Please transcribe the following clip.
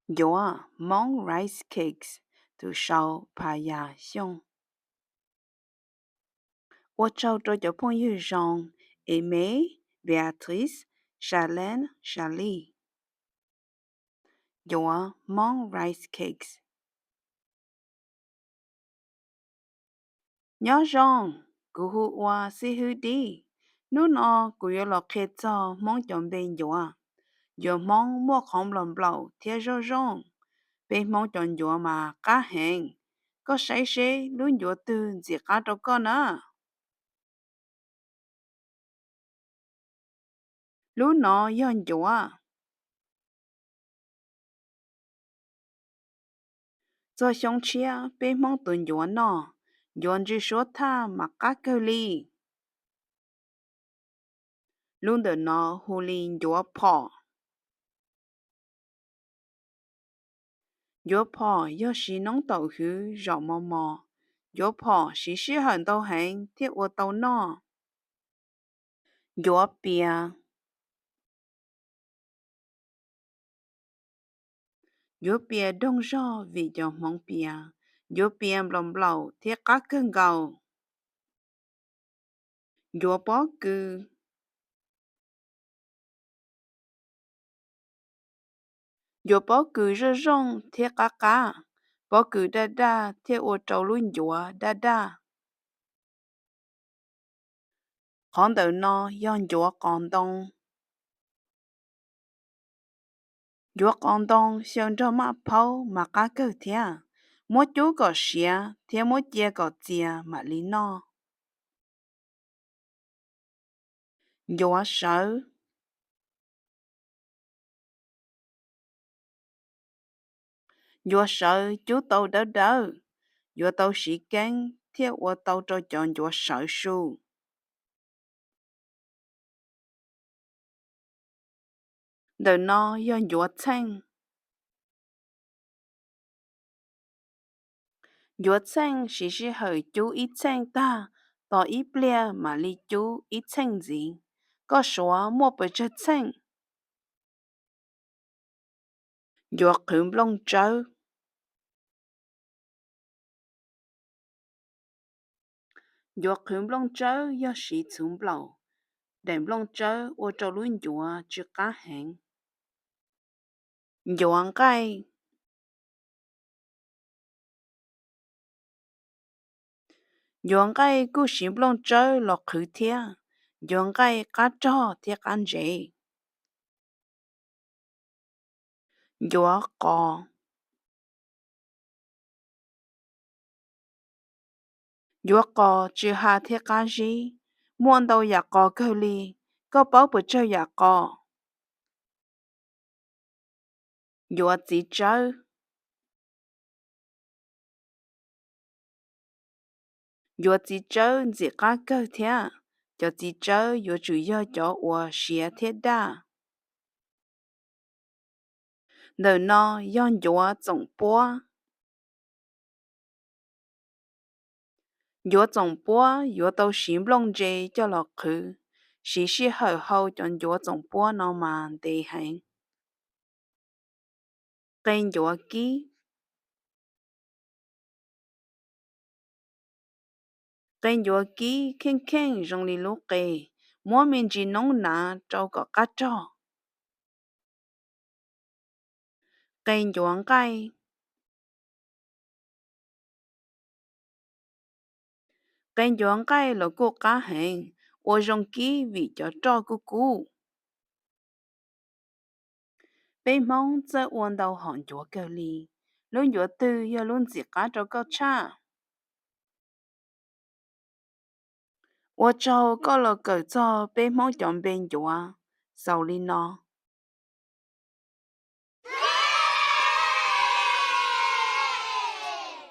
Ncuav, Hmoob rice cakes, tus sau Phas Yas Xyooj. Ua tsaug rau cov phooj ywg zoo, Aimee, Beatrice, Charlene, Charlie. Ncuav, Hmoob rice cakes. Nyob zoo, kuv hu ua Xib Hwb Dib. Hnub no kuv yuav los qhia txog Hmoob cov npe ncuav. Ncuav Hmoob muaj qhov nplaum nplaum thiab zoo zoo. Peb Hmoob cov ncuav mas qab heev. Koj saib seb lub ncuav twg ntxim qab rau koj na. Lub no yog ncuav. Txog xyoo tshiab peb Hmoob tuav ncuav noj, ncuav ntsw suab thaj mas qab kawg li. Lub ntawm no hu li ncuav phom. Ncuav phom yog siv noob taum hwv zom mos mos. Ncuav phom siv sij hawm ntau heev thiaj ua tau noj. Ncuav pias. Ncuav pias doog zog vim cov hmoov pias. Ncuav pias nplaum nplaum thiab qab kawg nkaus. Ncuav pob kws. Ncuav pob kws zoo zoo thiab qab qab. Pob kws daj daj thiaj ua rau lub ncuav daj daj. Qhov ntawm no yog ncuav qos ntoo. Ncuav qos ntoo xyaw nrog maj phaub mas qab kawg thiab. Muab cub kom siav thiab muab cia kom txias mam li noj. Ncuav sawv. Ncuav sawv cub tau dawb dawb, yuav tau siv keeb thiaj ua tau rau cov ncuav sawv su. Ntawm no yog ncuav txheej. Ncuav txheej siv sij hawm cub ib txheej tag, tos ib pliag mam li cub ib txheej ntxiv. Koj suav muaj pes tsawg txheej? Ncuav qhwv nplooj tsawb. Ncuav qhwv nplooj tsawb yog siv txhuv nplaum. Daim nplooj tsawb ua rau lub ncuav tsw qab heev. Ncuav nqaij. Ncuav nqaij kuj siv nplooj tsawb los qhwv thiab. Ncuav nqaij qab rog thiab qab ntsev. Ncuav qos. Ncuav qos tsw ha thiab qab zib, muaj ntau yam qos kawg li. Koj paub puas tsawg yam qos? Ncuav txiv tsawb. Ncuav txiv tsawb ntxim qab kawg thiab. Cov txiv tsawb yuav tsum yog cov uas siav thiab daj. Ntawm no yog ncuav txoom puab. Ncuav txoom puab yuav tau siv nplooj ntse coj los qhwv, siv sij hawm hau cov ncuav txoom puab no mas ntev heev. Qe ncuav kib. Qe ncuav kib kheej kheej zoo li lub qe, muab me ntsis noob hnav rau kom qab rog. Qe ncuav nqaij. Qe ncuav nqaij los kuj qab heev, ua zoo kib vim cov roj kuj kub. Peb Hmoob txawj ua ntau hom ncuav kawg li, lub ncuav twg yog lub ntxim qab rau koj tshaj? Ua tsaug koj los kawm txog peb Hmoob cov npe ncuav, xaus li no.